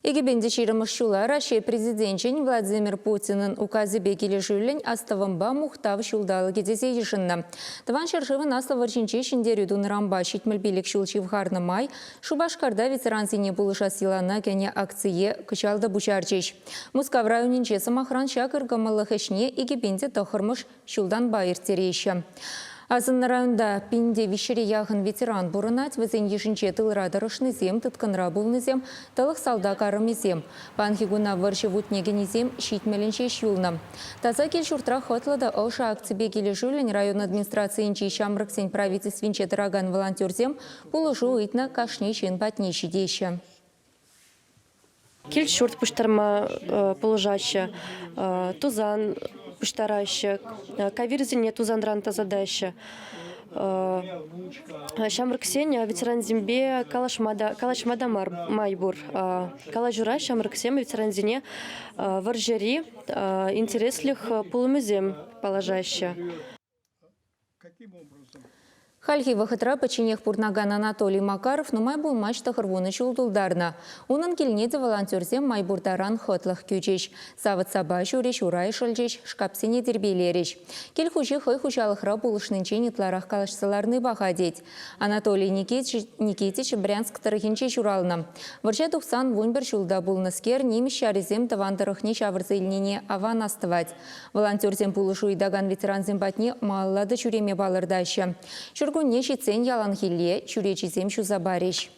2020 ҫула Раҫҫей Президенчӗн Владимир Путинӑн указӗпе килӗшӳллӗн Астӑвӑмпа мухтав ҫулталӑкӗ тесе йышӑннӑ. Тӑван ҫӗршывӑн Аслӑ вӑрҫинче ҫӗнтерӳ тунӑранпа 75 ҫул ҫывхарнӑ май Шупашкарта ветерансене пулӑшас йӑлана кӗнӗ акцие кӑҫал та пуҫарчӗҫ. Мускав районӗнче, сӑмахран, ҫак ыркӑмӑллӑх ӗҫне 2009-мӗш ҫултанпа ирттереҫҫӗ. Асӑннӑ районта пинте виҫҫӗре яхӑн ветеран пурӑнать. Вӗсен йышӗнче тылра тӑрӑшнисем, тыткӑнра пулнисем, тӑлӑх салтак арӑмӗсем. Паянхи куна вӑрҫӑ вутне кӗнисем ҫитмӗлӗн ҫеҫ юлнӑ. Таса кил-ҫуртра хӑтлӑ та ӑшӑ акципе килӗшӳллӗн район администрацийӗнчи ҫамрӑксен правительствинче тӑракан волонтерсем пулӑшу ыйтнӑ кашни ҫын патне ҫитеҫҫӗ. Кил-ҫурт пуҫтарма пулӑшаҫҫӗ, тусан пуҫтараҫҫӗ, кавирсене тусанран тасатаҫҫӗ. Ҫамрӑксен ветерансемпе калаҫма та калаҫма та мар май пур. Калаҫура ҫамрӑксем ветерансене вӑрҫӑри интереслӗх пулӑмӗсем паллашаҫҫӗ. Хальхи вӑхӑтра пӗчченех пурӑнакан Анатолий Макаров нумай пулмасть 90 ҫул тултарнӑ. Унӑн килне те волонтерсем май пур таран хӑтлӑх кӳчӗҫ. Савӑт-сапа ҫурӗҫ, урай шӑлчӗҫ, шкапсене тирпейлерӗҫ. Кил хуҫи хӑй хуҫалӑхра пулӑшнинчен ытларах калаҫса ларни паха тет. Анатолий Никитич Брянск тӑрӑхӗнче ҫуралнӑ. Вӑрҫа тухсан 11 ҫулта пулнӑскер нимӗҫ ҫарӗсем тӑван тӑрӑхне ҫавӑрса илнине аван астӑвать. Волонтерсем пулӑшу ыйтакан ветерансем патне малалла та ҫӳреме палӑртаҫҫӗ. Ҫуркунне ҫитсен яланхилле чӳречисем ҫуса парӗҫ.